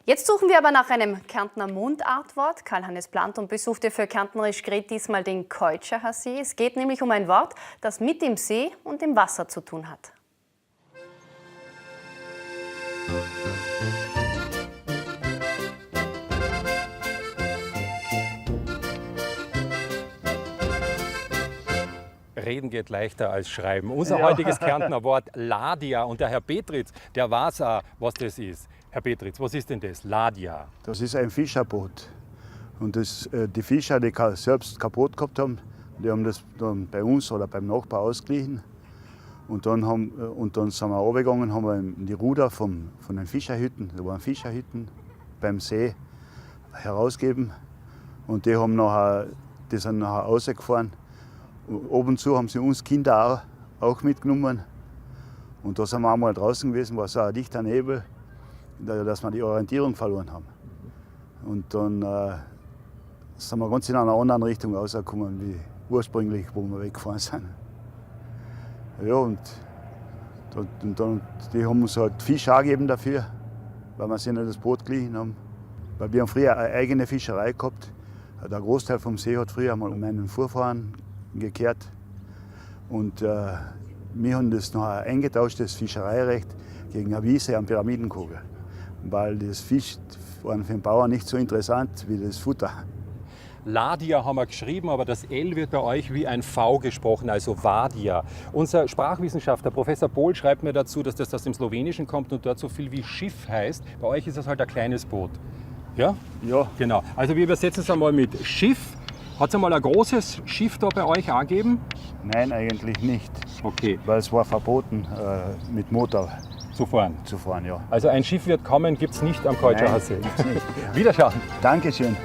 Jetzt suchen wir aber nach einem Kärntner Mundartwort. Karl-Hannes Planton besuchte für Kärntnerisch Gret diesmal den Keutschacher See. Es geht nämlich um ein Wort, das mit dem See und dem Wasser zu tun hat. Reden geht leichter als schreiben. Unser heutiges Kärntner Wort Ladia und der Herr Petritz, der weiß auch, was das ist. Herr Petritz, was ist denn das? Ladia. Das ist ein Fischerboot. Und die Fischer, die selbst kein Boot gehabt haben, die haben das dann bei uns oder beim Nachbar ausgeliehen. Und dann sind wir runtergegangen, haben wir die Ruder von den Fischerhütten, da waren Fischerhütten beim See, herausgegeben. Und die sind nachher rausgefahren. Ab und zu haben sie uns Kinder auch mitgenommen. Und da sind wir einmal draußen gewesen, war so ein dichter Nebel, dass wir die Orientierung verloren haben. Und dann sind wir ganz in einer anderen Richtung rausgekommen, wie ursprünglich, wo wir weggefahren sind. Ja, und dann, die haben uns halt Fisch auch gegeben dafür, weil wir sich nicht das Boot geliehen haben. Weil wir haben früher eine eigene Fischerei gehabt. Der Großteil vom See hat früher mal meinen Vorfahren gekehrt. Und wir haben das noch eingetauscht, das Fischereirecht, gegen eine Wiese am Pyramidenkogel. Weil das Fisch war für den Bauern nicht so interessant wie das Futter. Ladia haben wir geschrieben, aber das L wird bei euch wie ein V gesprochen, also Vadia. Unser Sprachwissenschaftler Professor Pohl schreibt mir dazu, dass das aus dem Slowenischen kommt und dort so viel wie Schiff heißt. Bei euch ist das halt ein kleines Boot. Ja? Ja. Genau. Also wir übersetzen es einmal mit Schiff. Hat es einmal ein großes Schiff da bei euch auch gegeben? Nein, eigentlich nicht. Okay. Weil es war verboten, mit Motor zu fahren. Zu fahren, ja. Also ein Schiff wird kommen, gibt es nicht am Keutschacher See. Nein, gibt's nicht. Wiederschauen. Dankeschön.